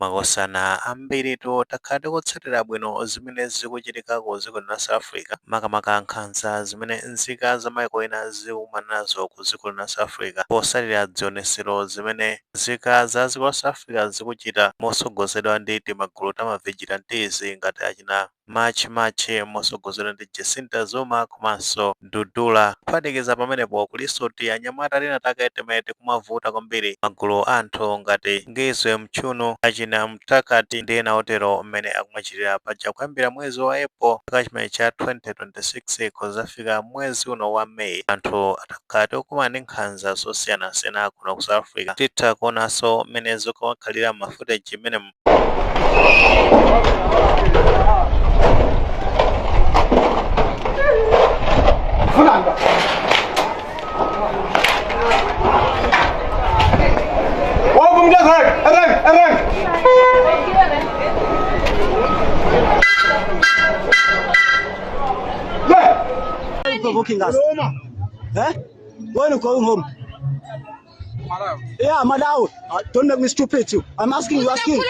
Makosana ambiritu takhala tikutsatira bwino zimene zikuchitika ku dziko la South Africa, makamaka nkhanza zimene nzika za maiko ena zikukumana nazo ku dziko la South Africa, potsatira zionesero zimene nzika za dziko la South Africa zikuchita mosogozedwa ndi timagulu ta ma vigilantes ngati achina March March mosogozedwa ndi Jacinta Zuma komanso Dudula. Kuphatikiza pamenepo, kulinso ti anyamata tina take timene tikumavuta kwambiri magulu anthu ngati Ngizwe Mchunu, achina Mtakati ndi ena otero mmene akumachitira paja. Kuyambira mwezi wa April chaka chimene cha 2026 kuzafika mwezi uno wa May, anthu atakhala tikukumana ndi nkhanza zosiyanasiyana kuno ku South Africa. Titha kuonanso mmene zikumakhalira ma footage mmene Provoking us. Eh? When you going home? Yeah, Malawi. Don't make me stupid you. I'm asking you, asking.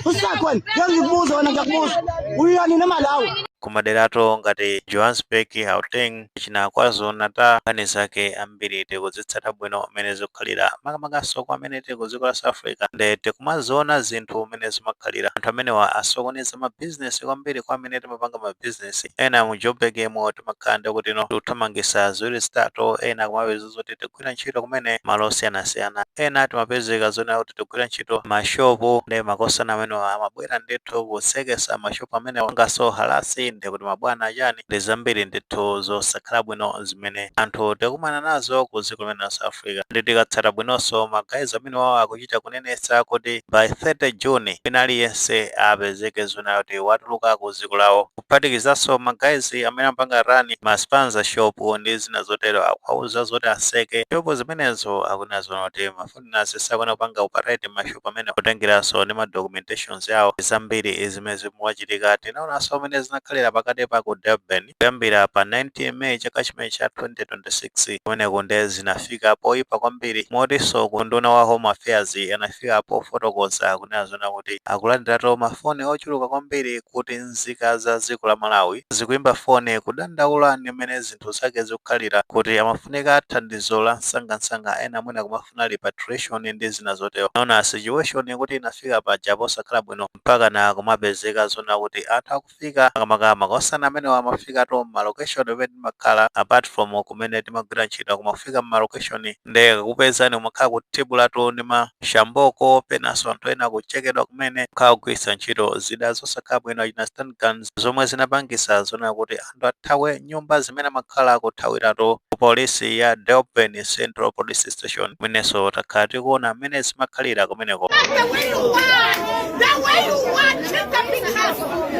Usakwen. Ngiyikubuza wena, ngiyakubuza. Uyani neMalawi? Kumaderato ngati Johannesburg, Gauteng, china KwaZulu Natal, nkhani zake ambiri tikuzitsata bwino mmene zikukhalira, makamakaso kwa amene tili ku dziko la South Africa, nde tikumaziona zinthu mmene zimakhalira. Anthu amenewa asokoneza mabizinesi kwambiri kwa amene timapanga mabizinesi ena mu Joburg mo. Timakhala ndi kuti no tikuthamangisa ziwiri zitatu, ena kumapeza zoti tigwira ntchito kumene malo osiyanasiyana, ena timapezeka zona kuti tigwira ntchito mashopu, ndi makosana amenewa amabwera ndithu kutsekesa mashopu amenewa, ngaso harass, ndi kuti mabwana chani, ndi zambiri ndithu zosakhala bwino zimene anthu tikumana nazo ku dziko limene la South Africa. Ndi tikatsata bwinonso, ma guys amenewa akuchita kunenetsa kuti by 30 June wina aliyense apezeke zona kuti watuluka ku dziko lawo, kuphatikizanso ma guys amene amapanga run ma spaza shop ndi zina zotero, akuwauza zoti aseke shopu zimenezo. Akunena zona kuti ma foreigners sakuna kupanga operate mashopu amene, kutengeranso ndi ma documentations yawo. Zambiri zimene zimachitika, tinaonanso amene zinakhalira pakati pa ku Durban kuyambira pa 19 May chaka chimene cha 2026. Kumeneko nde zinafika poyipa kwambiri, motinso ku nduna wa Home Affairs anafika pofotokoza kunena zona kuti akulandiratu mafoni ochuluka kwambiri kuti nzika za dziko la Malawi zikuyimba foni kudandaula ndi mmene zinthu zake zikukhalira, kuti amafunika thandizo la msangamsanga, ena mwina kumafuna repatriation ndi zina zotero. Naona situation kuti inafika paja posakhala bwino, mpaka na kumapezeka zona kuti anthu akufika, makamaka makosana amenewa amafika to ma location pamene timakhala, apart from kumene timagwira ntchito, kumafika ma location nde kupezani umakhala kutibulatu ndi mashamboko, penanso anthu ena kuchekedwa kumene, kukhala kugwiritsa ntchito zida zosakhala bwino, achina stun guns, zomwe zinapangisa zona kuti anthu athawe nyumba zimene amakhala, kuthawiratu ku polisi ya Durban Central Police Station, kumenenso takhala tikuona mmene zimakhalira kumeneko. The way you want, the way you want, take the pictures.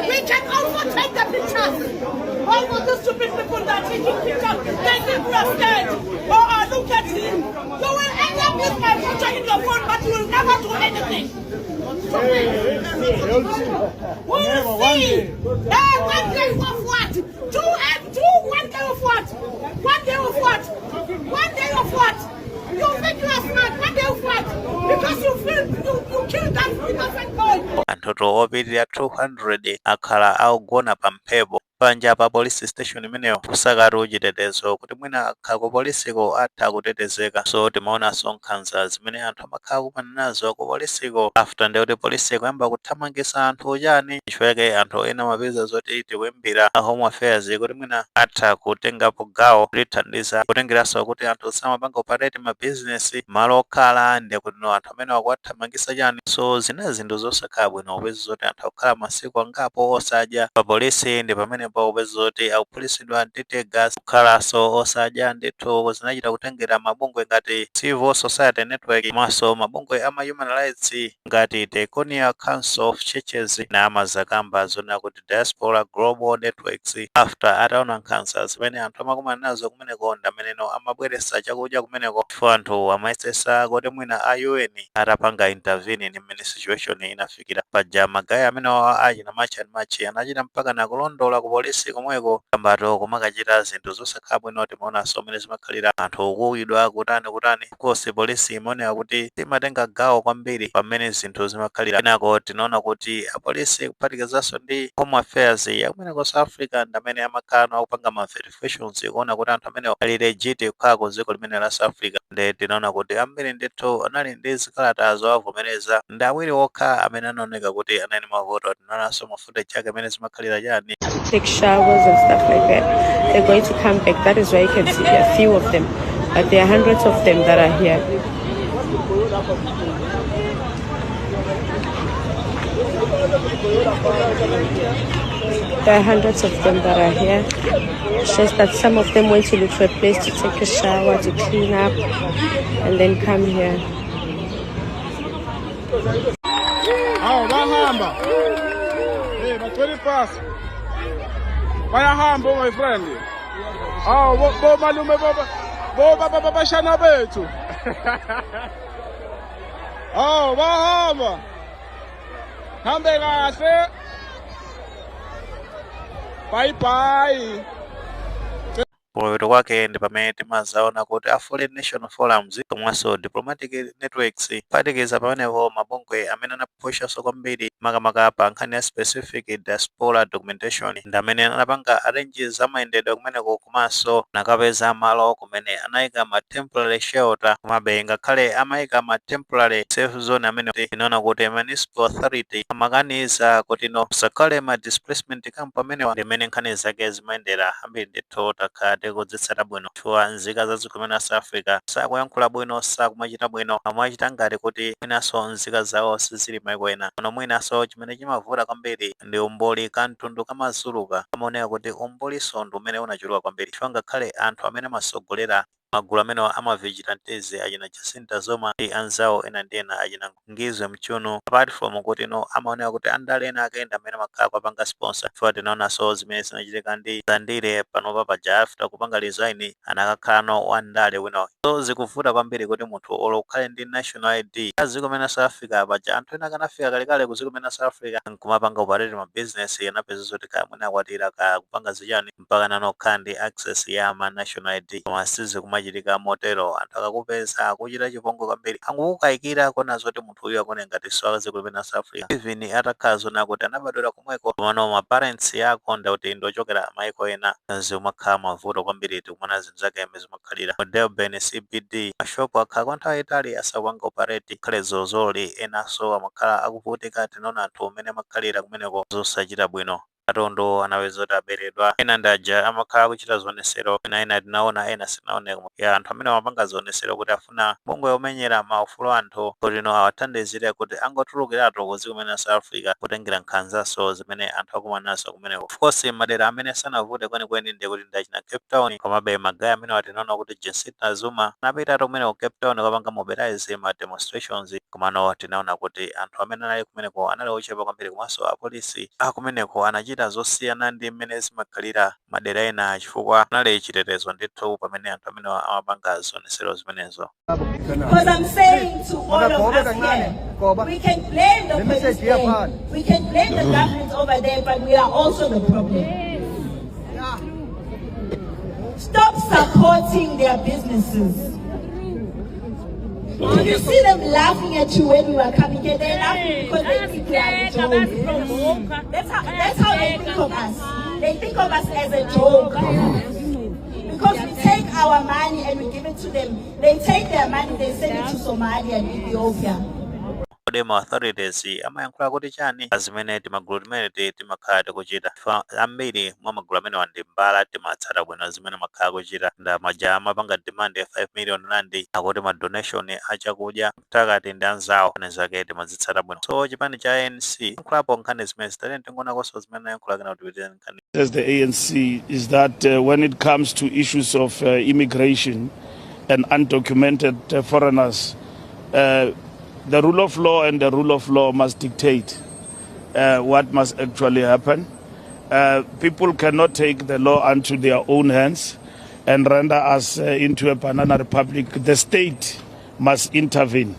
We can also take the pictures. All of the stupid people that are taking pictures, they think we are scared. Oh, look at him. You will end up with my picture in your phone, but you will never do anything. Stupid. We will see. Hey, one day of what? Two and two, one day of what? One day of what? One day of what? You think you are smart? One day of what? Because you feel you killed that innocent boy. Anthu opitirira 200 akhala akugona pa mphepo panja pa police station imeneyo, kusakatu chitetezo kuti mwina akhala ku polisiko atha kutetezeka. So timaonanso nkhanza zimene anthu amakhala kumana nazo ku polisiko, after ndi kuti polisi kuyamba kuthamangisa anthu chani. Chifukwa chake anthu ena amapeza zoti tikuimbira a Home Affairs kuti mwina atha kutengapo gawo kutithandiza, kutengeranso kuti anthu samapanga operate ma business malo okhala, ndi kuti no anthu amene akuwathamangisa chani. So zina zinthu zosakhala bwino, kupeza zoti anthu akukhala masiku angapo osadya pa polisi, ndi pamenepo kupeza zoti akuphulisidwa ndi teargas, kukhalanso osadya ndithu. Zinachita kutengera mabungwe ngati Civil Society Network komanso mabungwe ama human rights ngati Diaconia Council of Churches na amazakamba zona kuti Diaspora Global Networks, after ataona nkhanza zimene anthu amakumana nazo kumeneko, ndi ameneno amabweretsa chakudya kumeneko, chifukwa anthu amayesesa kuti mwina a UN atapanga intervene ndi mmene situation inafikira paja. Ma guys amenewa achina March and March anachita mpaka na kulondola ku Polisi komweko kambato kumakachita zinthu zosakhala bwino. Timaonanso mmene zimakhalira, anthu okuwidwa, kutani kutani. Kosi polisi imaoneka kuti imatenga gawo kwambiri pamene zinthu zimakhalira. Kenako tinaona kuti apolisi kuphatikizanso ndi Home Affairs yakumeneko South Africa ndi amene amakhala akupanga ma verifications kuona kuti anthu amenewo ali legit kukhala ku dziko limene la South Africa. Ndi tinaona kuti ambiri ndithu anali ndi zikalata zowavomereza, ndi awiri okha amene anaoneka kuti anali mavuto. Tinaonanso ma footage ake amene zimakhalira chani. Take showers and stuff like that. They're going to come back. That is why you can see a few of them. But there are hundreds of them that are here. There are hundreds of them that are here. It's just that some of them went to look for a place to take a shower, to clean up, and then come here. Hawu, bahamba. Hey, bagcwele ibhasi. Bayahamba, my friend. Hawu, bo malume, bo bo bashana bethu. Hawu, bahamba. Hambe kahle. Bye bye. Kumapeto kwake ndi pamene timazaona kuti a Foreign National Forums komanso diplomatic networks, kuphatikiza pamenepo mabungwe amene anapushanso kwambiri makamaka pa nkhani ya specific diaspora documentation, ndi amene anapanga arrange za mayendedwe kumeneko, komanso nakapeza malo kumene anayika ma temporary shelter. Komabe ngakhale amayika ma temporary safe zone amene, tinaona kuti municipal authority amakaniza kuti no, kusakhale ma displacement camp amenewa. Ndi mmene nkhani zake zimayendera. Ambiri ndithu takhala tikudzitsata bwino chifukwa nzika za dziko limene la South Africa sakuyankhula bwino, sakumachita bwino, amachita ngati kuti mwinanso nzika zawo sizili maiko ena. Kono mwinanso chimene chimavuta kwambiri ndi umbuli kamtundu kamazuluka. Amaoneka kuti umbuliso ndi umene unachuluka kwambiri, chifukwa ngakhale anthu amene amasogolera magulu amenewa ama vigilantes, achina Jacinta Zuma ndi anzawo ena ndi ena, achina Ngizwe Mchunu, apart from kuti no, amaoneka kuti andale ena akenda amene amakhala kupanga sponsor, chifukwa tinaonanso zimene zinachitika ndi Zandile panopa paja, after kupanga resign anakakhala no wandale wina. So zikuvuta kwambiri kuti munthu olo ukhale ndi national ID a dziko limene South Africa paja, anthu ena akanafika kalekale ku dziko limene South Africa nkumapanga operate ma business, anapeza zoti kaya mwina akwatira, kaya kupanga zichani, mpaka nanokhala ndi access ya ma national ID. Koma sizikumachitika motero. Anthu akakupeza akuchita chipongwe kwambiri, angukukayikira kuona zoti munthu uyu akuone ngati so dziko limene South Africa, even atakhala zona kuti anabadwira komweko, komano ma parents ako ndakuti ndochokera maiko ena, zimakhala mavuto kwambiri. Tikuona zinthu zake zimene zimakhalira mu Durban CBD, mashopu akhala kwa nthawi yayitali asakupanga operate, khale zozoli, enanso amakhala akuvutika. Tinaona anthu amene amakhalira kumeneko zosachita bwino, katundu anapeza kuti aberedwa. Ena ndi aja amakhala akuchita zionesero, ena ena tinaona, ena sinaone, ya anthu amene amapanga zionesero kuti afuna bungwe yomenyera maufulu anthu kuti no, awathandizire kuti angotulukiratu ku dziko limene South Africa, kutengera nkhanzaso zimene anthu akumana nazo kumeneko. Of course madera amene sanavute kwenikweni ndi kuti ndachina Cape Town, komabe ma guy amene tinaona kuti Jacinta Zuma anapitatu kumene ku Cape Town kupanga mobilize ma demonstrations, komano tinaona kuti anthu amene anali kumeneko anali ochepa kwambiri, komanso apolisi akumeneko anachita zosiyana ndi mmene zimakhalira madera ena, chifukwa anali chitetezo ndithu pamene anthu amene amapanga zionesero zimenezo. Because I'm saying to all of us here, we can blame the police there, we can blame the government over there, but we are also the problem. Stop supporting their businesses. Did you see them laughing at you when we were coming here? They're laughing because they think we are a joke. That's how they think of us. They think of us as a joke. Because we take our money and we give it to them. They take their money, they send it to Somalia and Ethiopia. Kodi ma authorities amayankhula kuti chani zimene timagulu timene timakhala tikuchita? Chifukwa ambiri mwa magulu amenewa ndi mbala, timatsata bwino zimene amakhala kuchita. Nda maja amapanga demand ya 5 million rand, akuti ma donation achakudya takati ndi anzawo, nkhani zake timazitsata bwino. So chipani cha ANC yankhulapo nkhani zimene zitatene, tingonakonso zimene ayankhula kana kuti tipitire nkhani. As the ANC is that when it comes to issues of immigration and undocumented foreigners, the rule of law and the rule of law must dictate what must actually happen. People cannot take the law unto their own hands and render us into a banana republic. The state must intervene.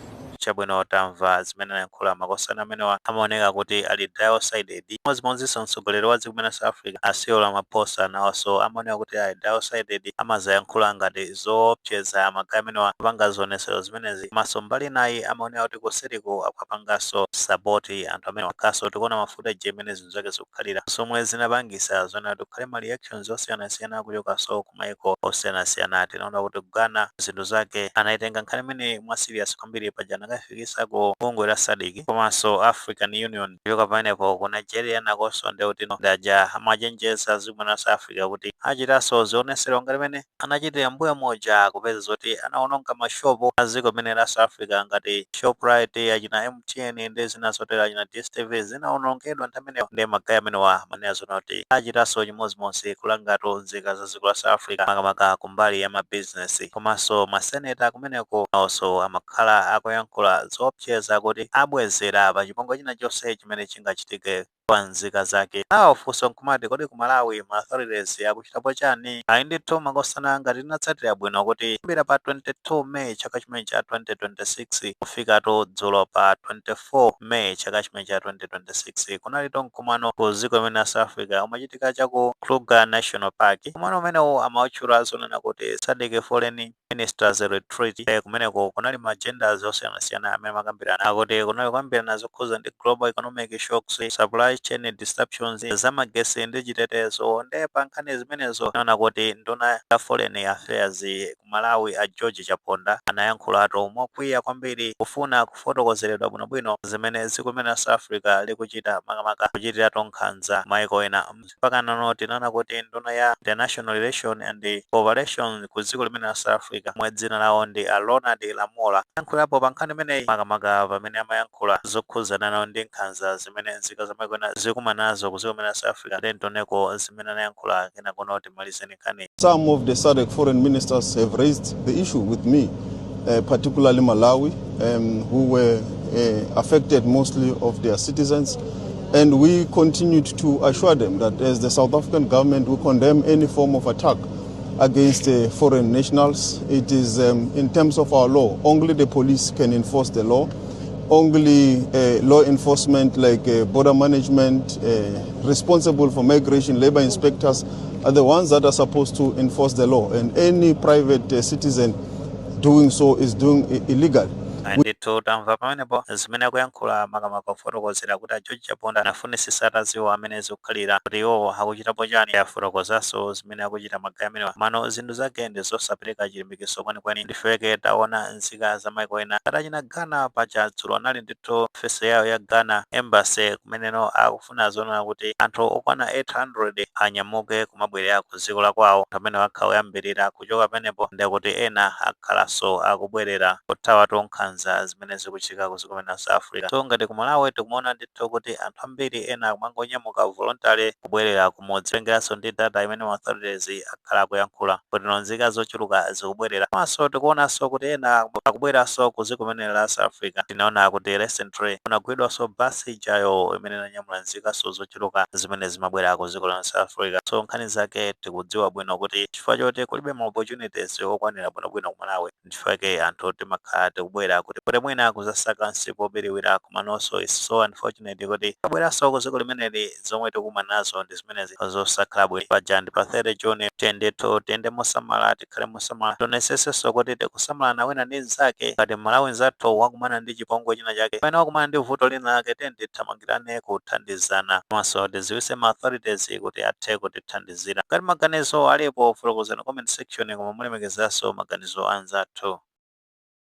Chabwino, tamva zimene anayankhula makosana amenewa, amaoneka kuti ali double-sided. Chimodzimodzinso mtsogoleri wa dziko limene South Africa, a Cyril Ramaphosa, nawonso amaoneka kuti ali double-sided, amazayankhula ngati zoopseza ma guy amenewa apanga zionesero zimenezi, komanso mbali nayi amaoneka kuti kuseriku akupanganso support anthu amenewa. Kaso tikuona ma footage imene zinthu zake zikukhalira, zomwe zinapangisa zona kuti kukhale ma reactions osiyanasiyana kuchokanso ku maiko osiyanasiyana. Tinaona kuti Ghana zinthu zake anayitenga nkhani imene mwa serious kwambiri, paja anakafikisa ku bungwe la SADC komanso African Union. Kuchoka pamenepo, ku Nigeria nakonso ndekuti ndaja amachenjeza dziko la South Africa kuti achitanso zionesero ngati imene anachitira mbuyo moja, kupeza zoti anaononga mashopu a dziko limene la South Africa ngati Shoprite, achina MTN ndi zina zotero, achina DStv zinaonongedwa nthawi imeneyo. Ndi ma guy amenewa amanena zona kuti achitanso chimodzimodzi kulangatu nzika za dziko la South Africa, makamaka kumbali ya mabizinesi. Komanso maseneta kumeneko nawonso amakhala akuyankhula zoopseza kuti abwezera pa chipongwe china chonse chimene chingachitike kwa nzika zake. Awa funso nkumati, kodi ku Malawi ma authorities akuchitapo chani? Ayi ndithu makosana, ngati tinatsatira bwino kuti kuyambira pa 22 May chaka chimene cha 2026 kufikatu dzulo pa 24 May chaka chimene cha 2026, kunalito mkumano ku dziko limene la South Africa, umachitika chaku Kruger National Park. Mkumano umenewu amawutchula zonena kuti SADC Foreign Ministers Retreat. Kumeneko kunali ma agendas osiyanasiyana amene amakambirana. Akuti kunali kukambirana zokhuza ndi global economic shocks, supply chain disruptions, zamagesi ndi chitetezo. Nde pa nkhani zimenezo naona kuti nduna ya Foreign Affairs ku Malawi, a George Chaponda, anayankhulatu mokwiya kwambiri kufuna kufotokozeredwa bwinobwino zimene dziko limene la South Africa likuchita, makamaka kuchitiratu nkhanza maiko ena. Mpaka nano tinaona kuti nduna ya International Relation and Cooperation ku dziko limene la South Africa, mwe dzina lawo ndi a Ronald Lamola, yankhulapo pa nkhani imeneyi, makamaka pamene amayankhula zokhuzana nawo ndi nkhanza zimene nzika za maiko ena zikumana nazo ku dziko limene la South Africa. Tioneko zimene anayankhula, kenako timalizeni nkhani. Some of the SADC foreign ministers have raised the issue with me, particularly Malawi, who were affected mostly of their citizens. And we continued to assure them that as the South African government, we condemn any form of attack against foreign nationals. It is, in terms of our law, only the police can enforce the law. Only law enforcement like border management, responsible for migration, labor inspectors are the ones that are supposed to enforce the law. And any private citizen doing so is doing illegal. Ndithu tamva pamenepo zimene akuyankhula, makamaka kufotokozera kuti a George Chaponda anafunisisa atadziwa amene zikukhalira kuti iwowo akuchitapo chani. Afotokozanso zimene akuchita ma guy amenewa. Mano zinthu zake ndi zosapereka chilimbikitso kwenikweni. Ndifeke taona nzika za maiko ena atachina Ghana, paja dzulo anali ndithu ofesi yawo ya Ghana Embassy kumeneno akufuna zonena kuti anthu okwana 800 anyamuke kumabwerera ku dziko la kwawo, pamene wakhala oyambirira kuchoka pamenepo. Ndekuti ena akhalanso akubwerera kuthawatu nkhanza zimene zikuchitika ku dziko limene la South Africa. So ngati ku Malawi tikumaona ndithu kuti anthu ambiri ena akumangonyamuka voluntary kubwerera kumudzi, kutengeranso ndi data imene ma authorities akhala akuyankhula kuti nzika zochuluka zikubwerera. Komanso tikuonanso kuti ena akubweranso ku dziko limene la South Africa. Tinaona kuti recently kunagwidwanso basi ijayo imene inanyamula nzikanso zochuluka zimene zimabwera ku dziko la South Africa. So nkhani zake tikudziwa bwino kuti chifukwa choti kulibe ma opportunities okwanira bwinobwino ku Malawi, nchifukwa anthu timakhala tikubwera kuti mwina kuzasaka msipu obiriwira. Komanso is so unfortunate kuti tabweranso ku dziko limeneli, zomwe tikumana nazo ndi zimenezi zosakhala bwino. Paja ndi pa 30 June, tiyendethu tiyende mosamala, tikhale mosamala, tionesesenso kuti tikusamalana wina ndi mnzake. Ngati Malawi nzathu wakumana ndi chipongwe china chake, pamene wakumana ndi vuto lina lake, tiyende tithamangirane kuthandizana, komanso tidziwitse ma authorities kuti athe kutithandizira. Ngati maganizo alipo, fotokozani comment section, koma mulemekezanso maganizo anzathu.